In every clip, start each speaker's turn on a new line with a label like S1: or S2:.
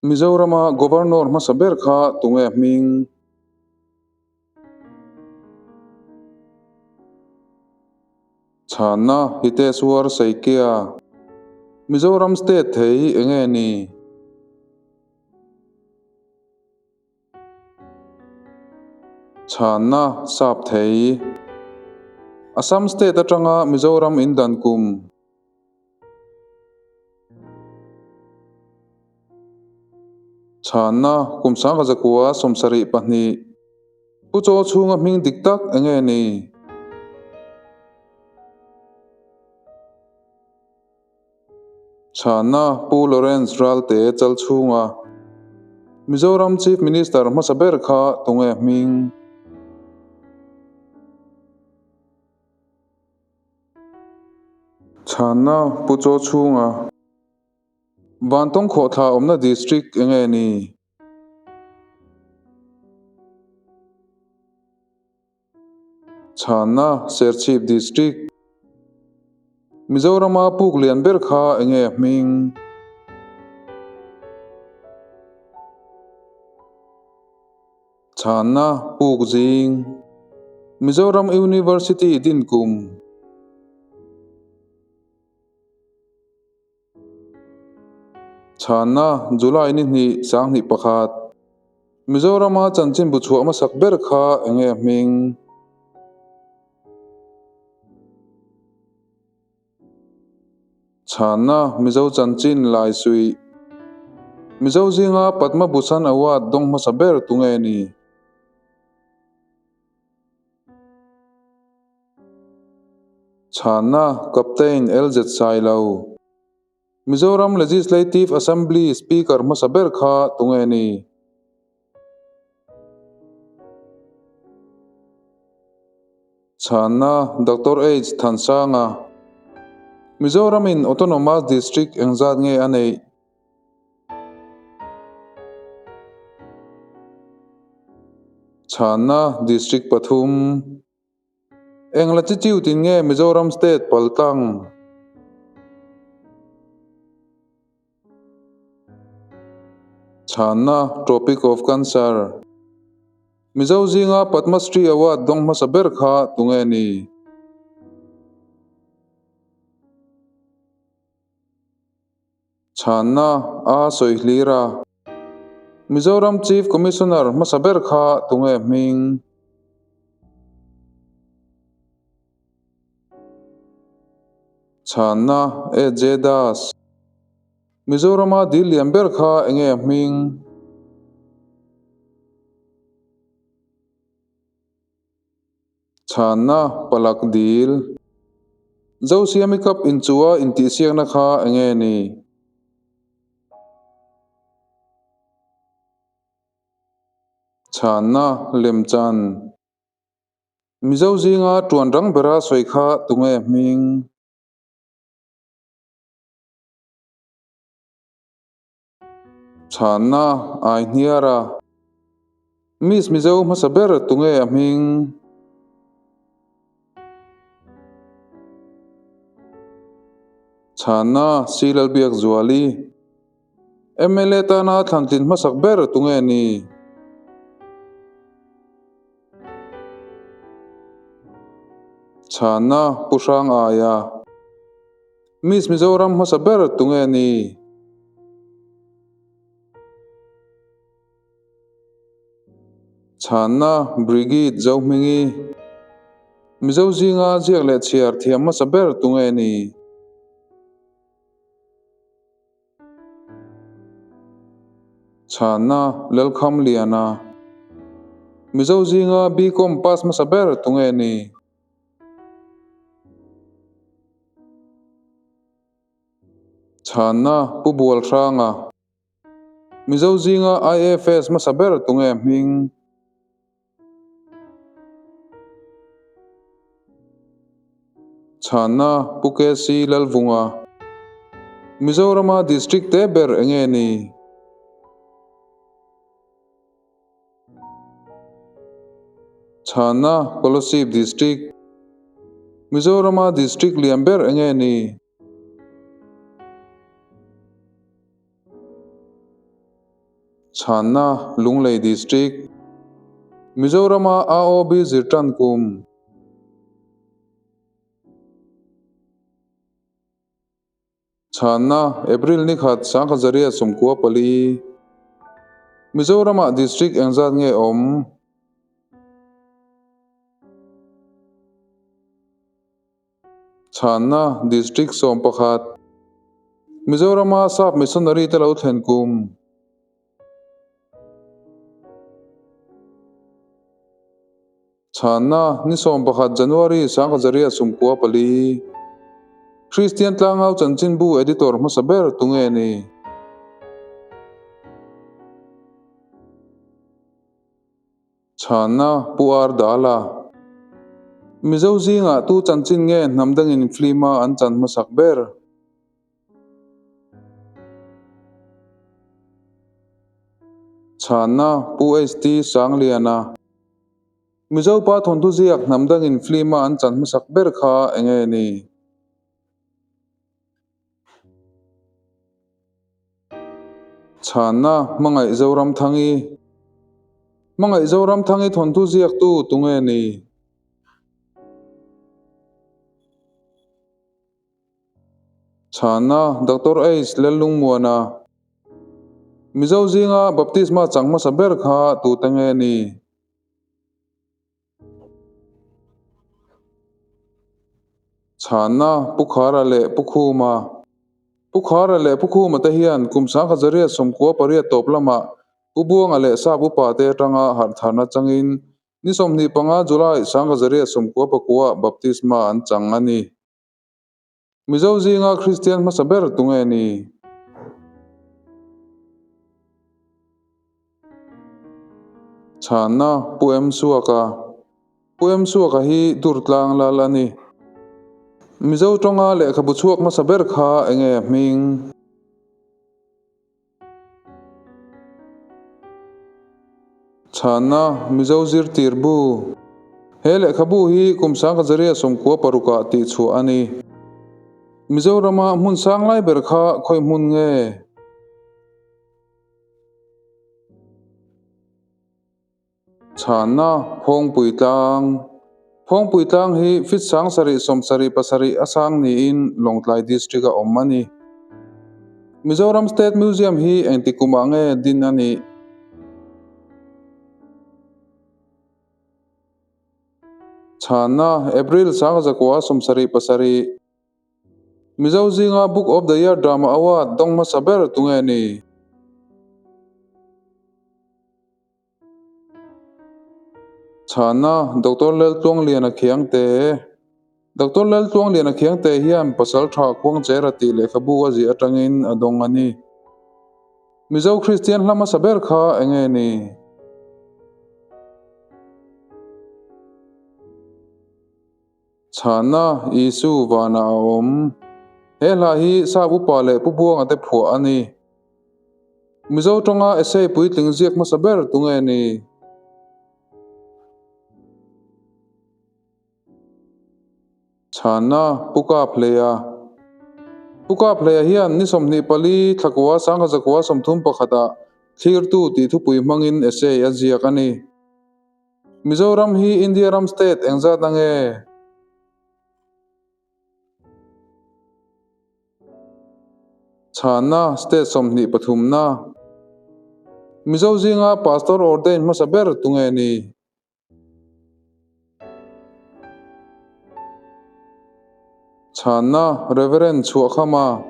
S1: Mizorama Governor hmasa ber kha tunge hming? Chhanna, Hiteswar Saikia. Mizoram State thei enge ni? Chhanna, Sap thei. Assam State atanga Mizoram indan kum. Chhanna, Kum 1972. Pu Chaw chhunga hming dik tak enge ni? Chhanna, Pu Lawrence Ralte chal chhunga Mizoram Chief Minister hmasa ber kha tunge hming? Chhanna, Pu Chaw chhunga Vantawng khawhthla awmna District enge ni? Chhanna, Serchhip District. Mizorama puk lian ber kha enge a hming? Chhanna, Puk zing. Mizoram University din kum. Chhanna, July ni hnih, 2001. Mizorama chanchinbu chhuah hmasak ber kha enge a hming? Chhanna, Mizo chanchin lai suih. Mizo zinga Padma Bhushan Award dawng hmasa ber tunge ni? Chhanna, Captain LZ Sailo. Mizoram Legislative Assembly Speaker hmasa ber kha tunge ni? Chhanna, Doctor H Thansanga. Mizoram in Autonomous District engzat nge a neih? Chhanna, District pathum. Eng latitude in nge Mizoram State paltlang? Chhanna, Tropic of Cancer. Mizo zinga Padma Shri Award dawng hmasa ber kha tunge ni? Chhanna, A sawi hlir a. Mizoram Chief Commissioner hmasa ber kha tunge hming? Chhanna, AJ Das. Mizorama dil lian ber kha enge a hming? Chhanna, Palak dil. Zosiami Cup inchua intihsiakna kha enge ni? Chhanna, Lemchan. Mizo zinga tuan rang bera sawi kha tunge hming? Chhanna, Ai hniara. Miss Mizo hmasa ber tunge a hming? Chhanna, Si Lalbiak Zuali. Mla tana thlantlin hmasak ber tunge ni? Chhanna, Pu Hrang Aia. Miss Mizoram hmasa ber tunge ni? Chhanna, Brigid Zohmingi. Mizo zinga ziak leh chhiar thiam hmasa ber tunge ni? Chhanna, Lalkham Liana. Mizo zinga BCom pass hmasa ber tunge ni? Chhanna, Pu Bualhranga. Mizo zinga IFS hmasa ber tunge hming? Chhanna, Pu KC Lalvunga. Mizorama District te ber enge ni? Chhanna, Kolasib District. Mizorama District lian ber enge ni? Chhanna, Lunglei District. Mizorama AOB zir tan kum. Chhanna, April ni khat Sangkhazaria 94. Mizoramah District engzat nge awm? Chhanna, District 11. Mizorama Sap Missionary te lo thlen kum. Chhanna, Ni 11 January 1994. Kristian Tlangau Chanchinbu Editor hmasa ber tunge ni? Chhanna, Pu Ar Dala. Mizo zingah tu chanchin nge hnam dangin film-a an chan hmasak ber? Chhanna, Pu HT Sangliana. Mizo pa thawnthu ziak hnam dangin film-a an chan hmasak ber kha eng nge ni? Chhanna, Hmangaih Zoramthangi. Hmangaih Zoramthangi thawnthu ziaktu tu nge ni? Chhanna, Doctor H. Lellungmuana. Mizo zinga baptisma chang hmasa ber kha tute nge ni? Chhanna, Pu Khara leh Pu Khuma. Pu Khara leh Pu Khuma te hian kum 1998 tawp lamah Pu Buanga leh Sap upa te atanga harhtharna changin ni 25 July 1999 baptisma an chang a ni. Mizo zinga Kristian hmasa ber tunge ni? Chhanna, Pu M. Suaka. Pu M. Suaka hi Durtlang lal a ni. Mizo tawnga lehkhabu chhuak hmasa ber kha enge a hming? Chhanna, Mizo zirtir bu. He lehkhabu hi kum 1996 ah tihchhuah a ni. Mizorama hmun sang lai ber kha khawi hmun nge? Chhanna, Phawngpui tlang. Phawngpui tlang hi feet 777 a sang niin Lawngtlai District a awm a ni. Mizoram State Museum hi engti kumah nge din a nih? Chhanna, April 1977. Mizo zinga Book of the Year Drama Award dawng hmasa ber tunge ni? Chhana, Doctor Laltluangliana Khiangte Doctor Laltluangliana Khiangte hian pasal tha Khuangchera tih lehkhabu a zih atangin a dawng a ni. Mizo Kristian hla hmasa ber kha enge ni? Chhana, Isu vanah a awm. He hla hi Sap upa leh Pu Buanga te phuah a ni. Mizo tawnga essay puitling ziak hmasa ber tunge ni? Chhana, Pu Kaphleia. Pu Kaphleia hian ni 24 thlakua 1931 ah Thlirtu tih thupui hmangin essay a ziak a ni. Mizoram hi India ram state engzat ange? Chhanna, State 23 na. Mizo zinga Pastor ordain hmasa ber tunge ni? Chhanna, Reverend Chhuahkhama.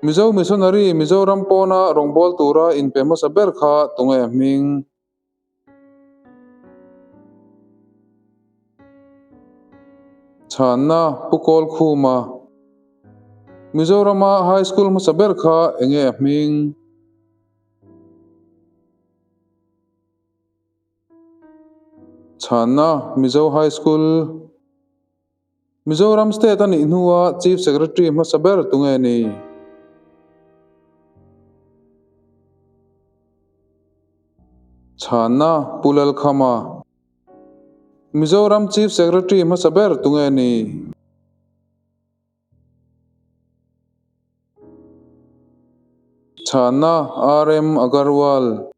S1: Mizo Missionary Mizoram pawna rawngbâwl tura inpe hmasa ber kha tunge hming? Chhanna, Pu Kawlkhuma. Mizorama High School hmasa ber kha enge a hming? Chhanna, Mizo High School. Mizoram State a nih hnua Chief Secretary hmasa ber tunge ni? Chhanna, Pu Lalkhama. Mizoram Chief Secretary hmasa ber tunge ni? Chhanna, RM Agarwal.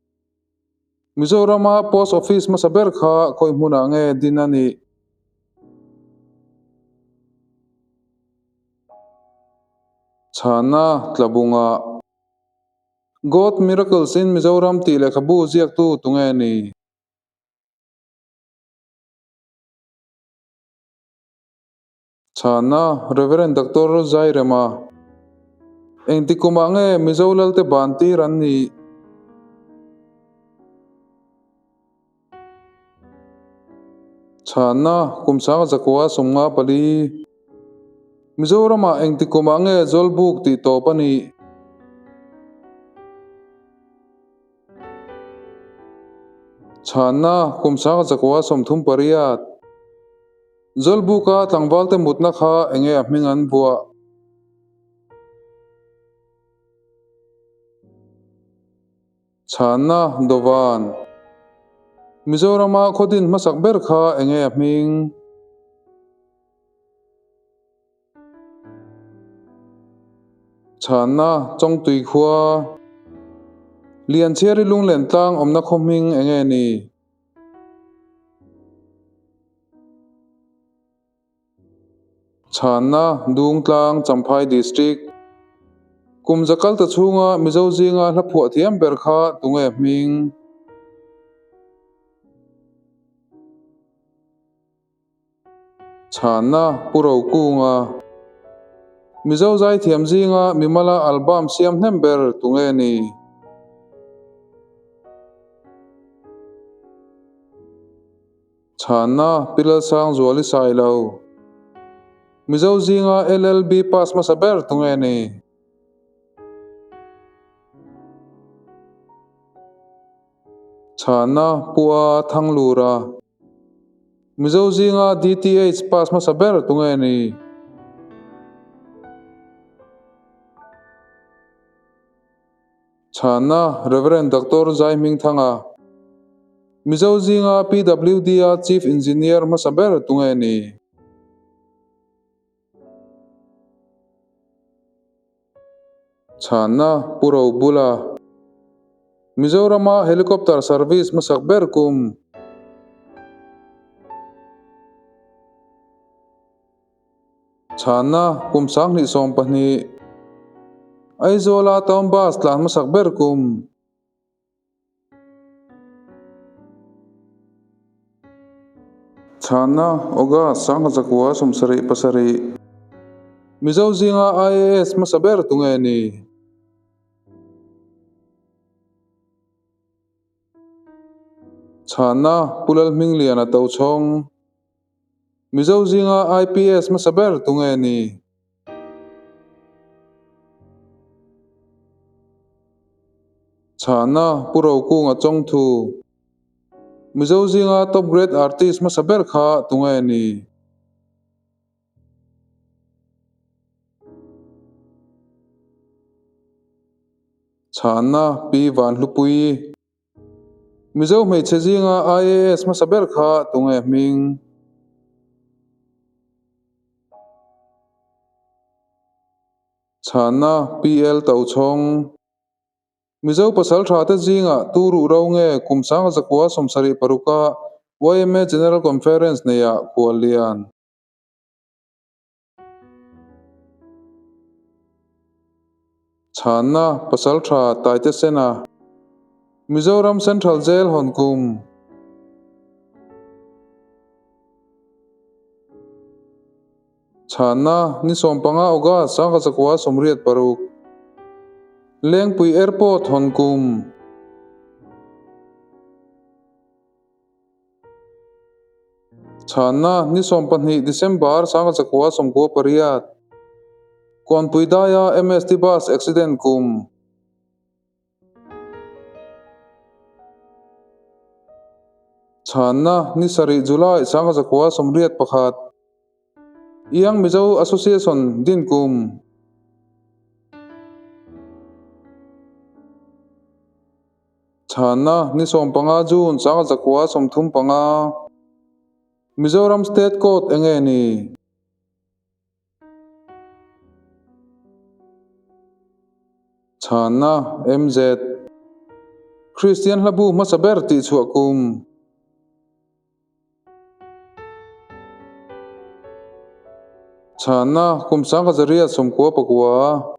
S1: Mizorama Post Office hmasa ber kha khawi hmunah nge din a nih? Chhanna, Tlabungah. God Miracles in Mizoram tih lehkhabu ziaktu tunge ni? Chhanna, Rev. Doctor Zairema, Engti kumah nge Mizo Lalte ban tir an nih? Chhanna, Kum sanga zakua 54. Mizoramah engti kumah nge Zawlbuk tih tawp a nih? Chhanna, Kum sanga zakua 38. Zawlbuka tlangvalte mutna kha enge a hming an buah? Chhanna, Dawvan. Mizorama khawdin hmasak ber kha enge a hming? Chhanna, Chawngtui khua. Lianchhiari lunglen tlang awmna khaw hming enge ni? Chhanna, Dungtlang, Champhai District. Kum za kal ta chhunga Mizo zinga hla phuah thiam ber kha tunge hming? Chhanna, Pu Rokunga. Mizo zaithiam zinga mimala album siam hnem ber tunge ni? Chhanna, Pi Lalsangzuali Sailo. Mizo zinga LLB pass hmasa ber tunge ni? Chhanna, Pu A Thanglura. Mizo zinga DTH pass hmasa ber tunge ni? Chhanna, Rev. Doctor Zai Hmingthanga. Mizo zinga PWD-a Chief Engineer hmasa ber tunge ni? Chhanna, Pu Robula. Mizorama Helicopter Service hmasak ber kum. Chhanna, Kum 2012. Aizawla Town Bus tlan hmasak ber kum. Chhanna, August 1977. Mizo zinga IAS hmasa ber tunge ni? Chhanna, Pu Lalhmingliana Tochhawng. Mizo zinga IPS hmasa ber tunge ni? Chhana, Pu Rokunga Chawngthu. Mizo zinga top grade artist hmasa ber kha tunge ni? Chhana, Pi Vanhlupuii. Mizo hmeichhe zinga IAS hmasa ber kha tunge hming? Chhanna, PL Tochhawng. Mizo pasal tha te zingah tu ruh ro nge kum 1976-a yma General Conference neiah khual lian? Chhanna, Pasal tha Taite Sena. Mizoram Central Jail hawn kum. Chhanna, Ni 15 August 1986. Lengpui Airport hawn kum. Chhanna, Ni 12 December 1998. Kawnpui daia MST Bus accident kum. Chhanna, Ni 7 July 1981. Young Mizo Association din kum. Chhanna, Ni 15 June 1935. Mizoram State Court enge ni? Chhanna, MZ. Kristian hlabu hmasa ber tihchhuah kum. Chhanna, Kum 1999.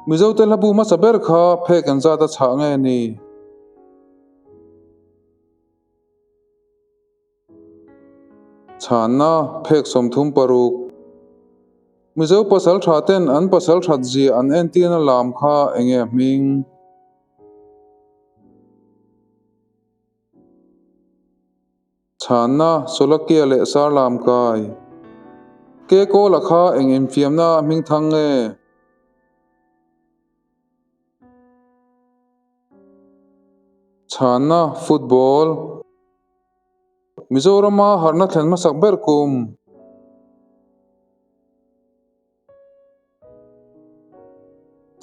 S1: Mizote hlabu hmasa ber kha phek engzat a chhah nge ni? Chhanna, Phek 36. Mizo pasal tha ten an pasal that zia an entirna lam kha enge a hming? Chhanna, Sawlakia leh Sarlam kai. Ke Kawla kha eng infiamna a hming thang nge? Chhanna, Football. Mizorama harhna thlen hmasak ber kum.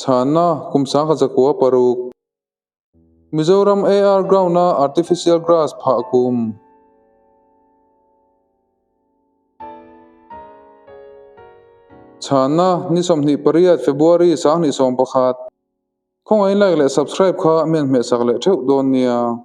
S1: Chhanna, Kum 1906. Mizoram AR Ground-a artificial grass phah kum. Chhanna, Ni 28 February 2011. Khawngaih like leh subscribe kha mian hmehsak leh theuh dawn nia.